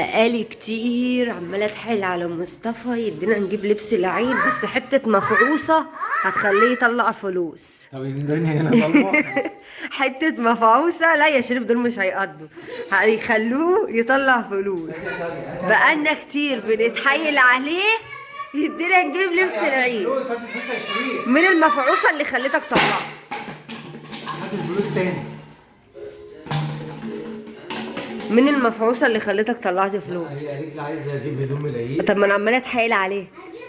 بقالي كتير عمالة اتحايل على مصطفى يدينا نجيب لبس العيد، بس حتة مفعوصة هتخليه يطلع فلوس. طب الدنيا هنا ضلمة. حتة مفعوصة، لا يا شريف دول مش هيقضوا، هيخلوه يطلع فلوس. بقالنا كتير بنتحايل عليه يدينا نجيب لبس العيد. فلوس، هات الفلوس يا شريف. من المفعوصة اللي خلتك تطلعها؟ هات الفلوس تاني. من المفعوصة اللي خلتك طلعت فلوس؟ هي قالت لي عايزه اجيب هدوم العيد. طب ما انا عمالة اتحايل عليه.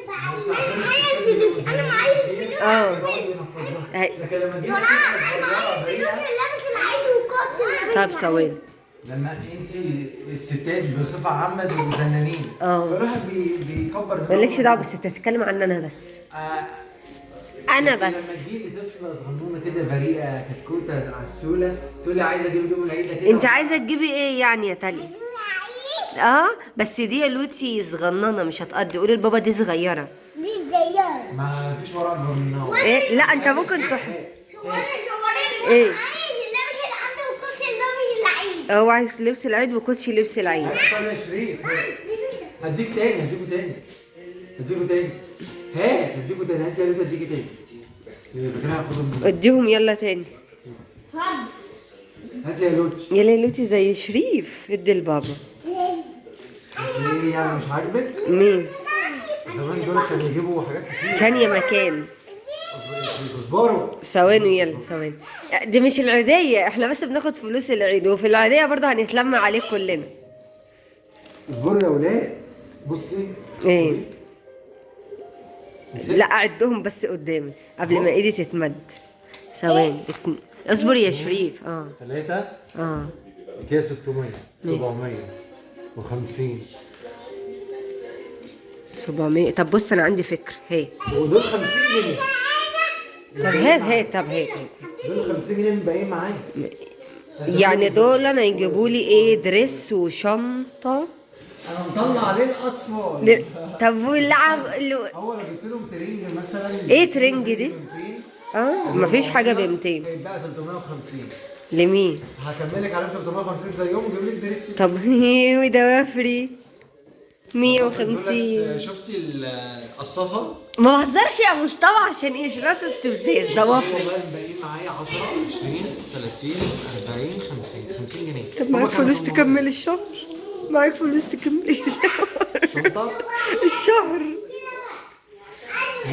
عشان فلوس، أنا معايا فلوس. اه. لكن لما تجيب فلوس صغيرة بريئة، طب ثواني. لما انت الستات بصفة عامة بيبقوا زنانين. اه. فالواحد بيكبر دماغه. مالكش دعوه بالستات، اتكلم عني انا بس. انا بس. لما تجيلي طفله صغنونه كده بريئة كتكوته عسوله تقول لي عايزه اجيب هدوم العيد ده كده. انت عايزه تجيبي ايه يعني يا تالي؟ اه بس دي يا لوتي صغننه مش هتقضي، قولي لبابا دي صغيرة. دي زيارة. ما فيش ورق اكبر منها. ايه لا انت ممكن تح ايه؟ هو عايز لبس العيد وكوتشي لبس العيد. طب يا شريف هديك تاني، هديكوا تاني، هديكوا تاني، هات هديكوا تاني، هات يا لوتي هديكي تاني. فاكرها هاخدهم منك. اديهم يلا تاني. هات يا لوتي. يلا يا لوتي زي شريف ادي لبابا. انت ايه يعني مش عاجبك؟ مين؟ زمان دول كانوا يجيبوا حاجات كتير. كان يا مكان. اصبر يا شريف اصبروا. ثواني يلا ثواني، دي مش العيدية، احنا بس بناخد فلوس العيد، وفي العيدية برضه هنتلم عليك كلنا. اصبروا يا ولاد. بصي. ايه؟ لا اعدهم بس قدامي قبل ما ايدي تتمد. ثواني اصبر يا شريف. اه 3 اه كده 600 750 700. طب بص انا عندي فكرة. هي ودول 50 جنيه. طب هات هات، طب هات هات. دول 50 جنيه باقيين معايا. يعني دول انا يجيبوا لي ايه؟ دريس وشنطة. انا مطلع عليه الاطفال. طب واللعب هو لو جبت لهم ترنج مثلا. ايه ترنج دي؟ 200. اه مفيش حاجة ب 200. هيتباع 350. لمين؟ هكمل لك عليهم 350 زيهم واجيب لك dress. طب ودوافري 150. شفتي القصافه؟ ما بهزرش يا مصطفى عشان ايش راس استفزاز دوافري. والله الباقيين معايا 10 20 30 40 50 50 جنيه. طب معاك فلوس تكمل الشهر؟ معاك فلوس تكمل الشهر؟ شنطه؟ الشهر.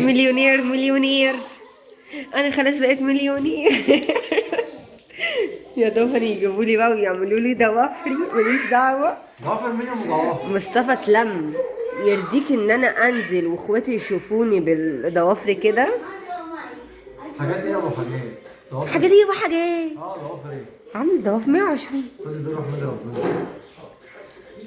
مليونير مليونير، انا خلاص بقيت مليونير. يا دوفني يجيبوا لي بقى ويعملوا لي دوافري، ماليش دعوه. ضوافر مين مضاعفه؟ مصطفى اتلم. يرضيك ان انا انزل واخواتي يشوفوني بالضوافر كده؟ حاجات ايه يا ابو حاجات؟ ضوافر حاجات ايه وحاجات؟ اه ضوافر ايه؟ عامل ضوافر 120. خدي دول احمد ربنا.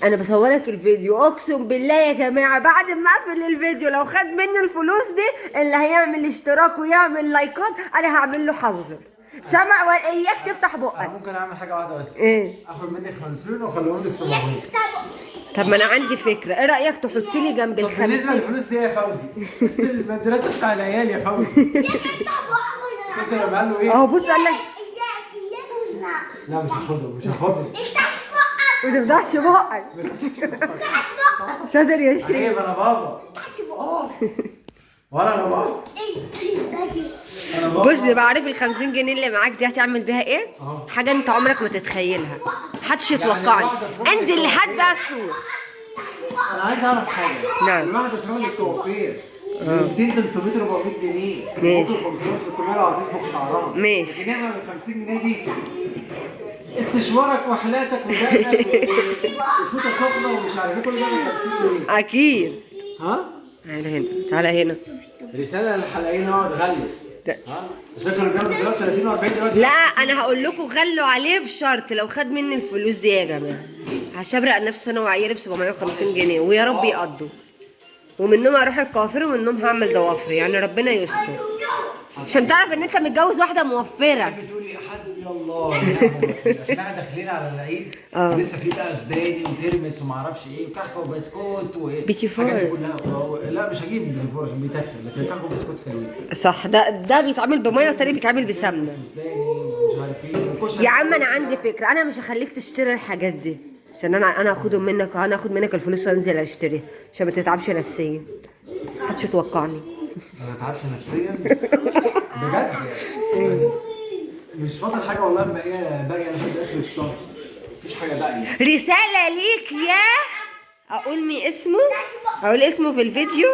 انا بصورك الفيديو، اقسم بالله يا جماعة بعد ما اقفل الفيديو لو خد مني الفلوس دي اللي هيعمل اشتراك ويعمل لايكات انا هعمل له حظر. سمع ولا اياك تفتح انا بقك. ممكن اعمل حاجة واحدة بس. ايه؟ اخد منك 50 واخليهم لك 700. طب ما انا عندي فكرة، ايه رايك تحط لي جنب طب ال بالنسبة 50؟ للفلوس دي يا فوزي، بس المدرسة بتاع العيال يا فوزي. شفت لما قال له ايه؟ اهو بص قال لك لا مش هاخدهم مش هاخدهم. ما تفتحش بقك. شاطر يا شريف. عيب انا بابا. اه ولا انا بابا. انا بابا. بص بقى، عارف ال 50 جنيه اللي معاك دي هتعمل بيها ايه؟ اه. حاجة انت عمرك ما تتخيلها، محدش يتوقعني. الواحدة تروح انزل لحد بقى سحور. انا عايز اعرف حاجة. نعم. الواحدة تروح للكوافير 200 300 400 جنيه. ماشي. ممكن 500 600 لو هتصبغ شعرها. ماشي. لكن احنا بال 50 جنيه دي استشوارك وحلاتك ودقنك وفوطه سخنة ومش عارف ايه كل ده ب 50 جنيه. اكيد. ها؟ تعالى هنا تعالى هنا. رسالة للحلاقين اقعد غلي. ها؟ عشان كانوا بياخدوا دلوقتي 30 و40 دلوقتي. لا انا هقول لكم غلوا عليه بشرط لو خد مني الفلوس دي يا جماعة هشبرق نفسي انا وعيالي ب 750 جنيه ويا رب يقضوا، ومنهم هروح الكوافير ومنهم هعمل ضوافري، يعني ربنا يستر. عشان تعرف ان انت متجوز واحدة موفره. بتقولي حسبي الله ونعم الوكيل، عشان احنا داخلين على العيد لسه في بقى سوداني وترمس وما اعرفش ايه وكحك وبسكوت وايه بيتي فور. الحاجات دي كلها. لا مش هجيب بيتي فور عشان بيتخن، لكن كحك وبسكوت حلوين. صح، ده بيتعمل بميه والتاني بيتعمل بسمنه. وسوداني ومش عارف ايه وكشري. يا عم انا عندي فكرة، انا مش هخليك تشتري الحاجات دي. عشان انا هاخدهم منك، انا هاخد منك الفلوس وانزل اشتري عشان ما تتعبش نفسيا. محدش يتوقعني. ما بتعبش نفسيا بجد يعني. مش فاضل حاجة والله، باقية لحد اخر الشهر مفيش حاجة باقية. رسالة ليك يا اقول مي اسمه، اقول اسمه في الفيديو،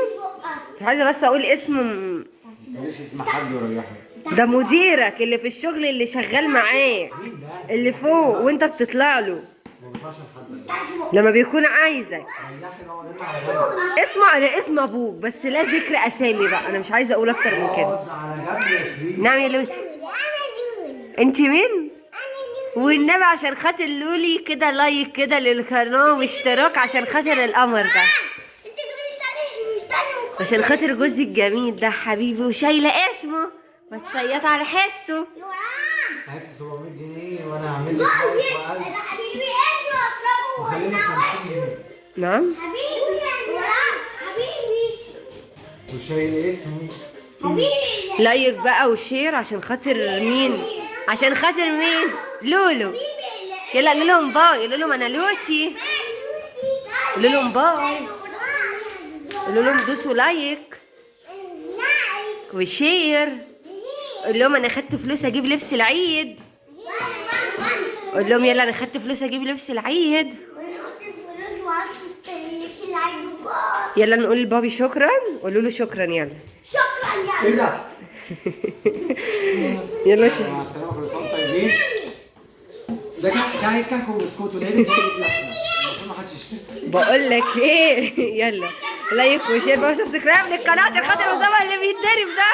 مش عايزه بس اقول اسمه. ما تقوليش اسم حد وريحني. ده مديرك اللي في الشغل اللي شغال معاه مين ده؟ اللي فوق وانت بتطلع له ما بيطلعش لحد. لما بيكون عايزك. ريحني بقى وقعد على جنب. اسمه على اسم ابوك بس لا ذكر اسامي بقى، انا مش عايزه اقول اكتر من كده. اقعد على جنب يا شيرين. نعم يا لوتي. انا لولي. انت مين؟ انا لولي. والنبي عشان خاطر لولي كده like كده للقناة واشتراك عشان خاطر القمر ده، انت قبلت علي مش عشان خاطر جوزي الجميل ده حبيبي وشايله اسمه، ما تصيط على حسه. هاتي 700 جنيه وانا هعمل لك like وقلب. انا حبيبي انتوا اضربوا وخلينا 50 جنيه. نعم حبيبي حبيبي وشايل اسمه. حبيبي like بقى و share عشان خاطر مين؟ عشان خاطر مين؟ لولو. يلا قولوا لهم bye، قولوا لهم انا لوتي، قولوا لهم bye، قولوا لهم دوسوا like و share، قول لهم انا خدت فلوس اجيب لبس العيد، قول لهم يلا انا خدت فلوس اجيب لبس العيد. يلا نقول لبابي شكرا، قولوا له شكرا. يلا شكرا ايه يا ده؟ يلا مع السلامة، كل سنة وانتم طيبين. ده كحك كحك وبسكوت والعيد الجاي لحمه، المفروض ما حدش يشتري. بقول لك ايه، يلا like و share و subscribe للقناة عشان خاطر اسامة اللي بيتضرب ده.